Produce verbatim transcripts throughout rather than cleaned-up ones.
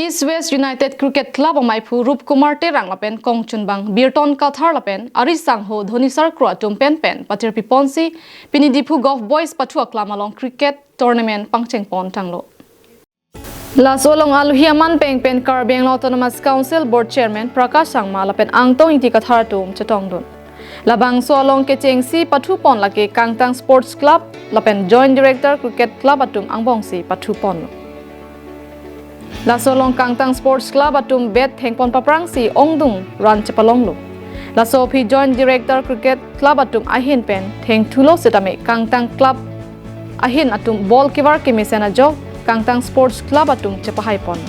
East West United Cricket Club amaiphu Rup Kumar Terang lapen kongchunbang Birton Kathar lapen ari sangho Dhoni Sarkro atum pen pen patirpi ponsi pini Diphu Golf Boys pathu aklam along cricket tournament pangcheng pon tanglo. Laso along alohi aman peng pen Karbi Anglong Autonomous Council Board Chairman Prakash Sangma lapen Angtong Ingti Kathar atum chetongdun. Labangso along kechengsi pathu pon lake Kangtang Sports Club lapen Joint Director Cricket Club atum angbongsi pathu ponlo. Laso along Kangtang Sports Club atum bat thengpon paprangsi ongdung run chepalonglo. Laso aphi Joint Director Cricket Club atum ahin pen thengthulo setame Kangtang Club ahin atum ball kevar kemesen ajok Kangtang Sports Club atum chepahai pon.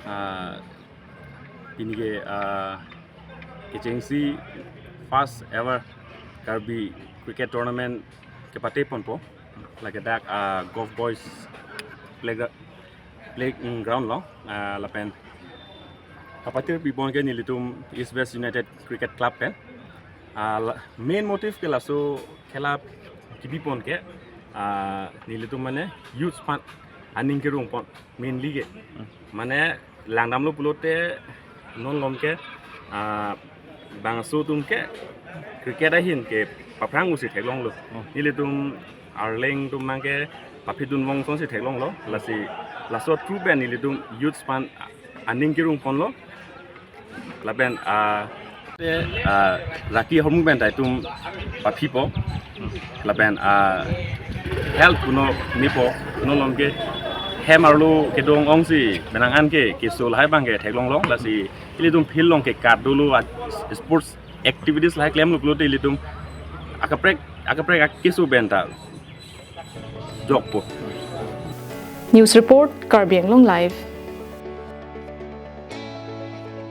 Ah, pini ke, ah, kechengsi first ever Karbi Cricket Tournament kepate ponpo. Lake dak, ah, Golf Boys Playgra-, Playground lo, ah, lapen kapatirpi pon ke nelitum East West United Cricket Club pen. Ah, la-, main motive ke laso khela kebi pon ke, ah, nelitum mane youth pan aning kerung pon mainly ke. Mane langdamlo pulote non lom ke, ah, bangso atum ke cricket ahin ke paphrang usi theklonglo. Oh. Nelitum arleng atum mang ke paphidun mong sonsi theklonglo. Lasi laso through pen nelitum youth pan aning kerung ponlo. Lapen, ah, te, ah, raki hormu pen ta itum paphipo. Lapen, ah, health kuno mipo, kuno lom ke hem arlo kedong ongsi benang an ke keso lahai abang ke theklonglo. Lasi ilitum field along ke kat dolo, ah, sports activities lahai klemlo pulote ilitum akaprek akaprek akeso pen ta jokpo. News report, Karbi Anglong Live.